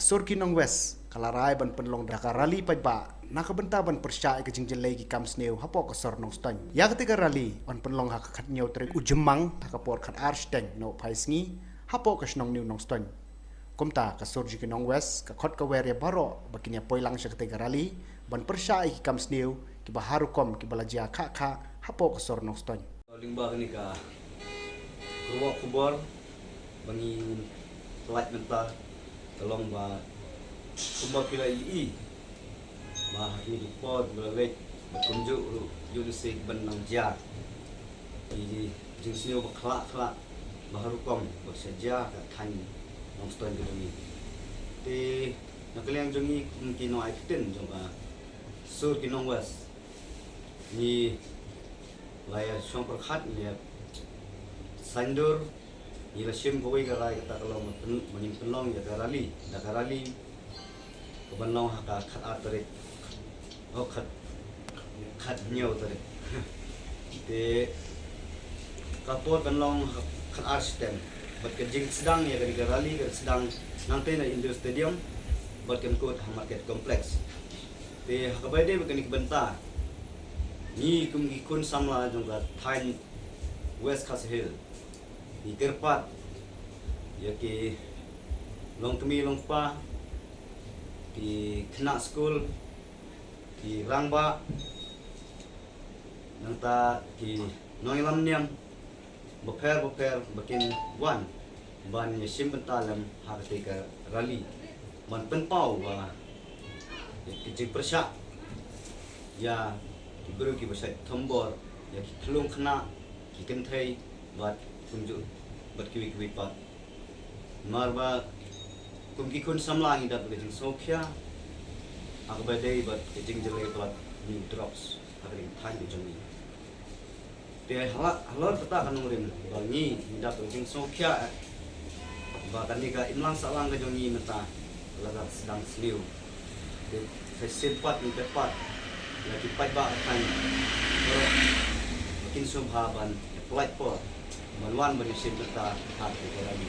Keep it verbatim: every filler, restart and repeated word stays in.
Sur ki Nongwest ka la rai ban pynlong da ka rally paidbah na ka bynta ban pyrshah ïa ka jingjyllei ki kam sniew hapoh ka sor Nongstoiñ. Ïa katei ka rally yn pynlong ha ka khathynñiew tarik u Jymmang ha ka por khatar shiteng nohphaisngi hapoh ka shnong New Nongstoiñ. Kumta ka sur jong ki Nongwest ka khot ka wer ïa baroh ba kin ïa poi lang sha katei ka rally ban pyrshah ïa ki kam sniew kiba har rukom kiba la jia khah khah hapoh ka sor Nongstoiñ. Lyngba kane ka kyrwoh khubor ba ngi pynlait mynta ka long ba kumba phi la ïohi ba ha kine ki por ba la leit ba kumjuh ruh ïoh lehse ban nang jia ki jingsniew ba khlak khlak ba har rukom ba sha jia ka thaiñ Nongstoiñ ka jong ngi. Te na ka liang jong ngi kum ki nongai ktien jong ka sur ki Nongwest ngi la ïa shong pyrkhat ngi ïa saiñdur ngi la shim kawei ka rai kata ka long ba pyn- ba ngin pynlong ïa ka rally da ka rally ka ban long ha ka khatar tarik. Oh, khat khathynñiew tarik. Te ka por kan long ha khatar shiteng bad ka jingsdang ïa kane ka rally kan sdang nangtei na Indoor Stadium bad kan kut ha Market Complex. Te ha kaba ïadei bad kane ka bynta ngi kum ki khun samla jong ka thaiñ West Khasi Hills ngi kyrpad ïa ki longkmie longkpa, ki khynnah skul, ki rangbah, nangta ki nongïalam niam bapher bapher ba kin wan ban ïa shim bynta lem ha katei ka rally ban pynpaw ba ka jingpyrshah ïa ki briew kiba shait thombor ïa ki khyllung khynnah, ki kynthei bad kumjuh bad kiwei kiwei pat. Namar ba kum ki khun samla ngi dap ka jingsngewkhia ha kaba ïadei bad ka jingjyllei palat new drugs ha ka ri thaiñ ka jong ngi. Te halor kata ka nongrim ba ngi ngi dap ka jingsngewkhia ba kane ka imlang sahlang ka jong ngi mynta la ka sdang sniew. Te sa shisien pat ngi kyrpad ïa ki paidbah ka thaiñ ba kin sngewbha ban pynlait por ban wan ban ïa shim bynta ha ka rally.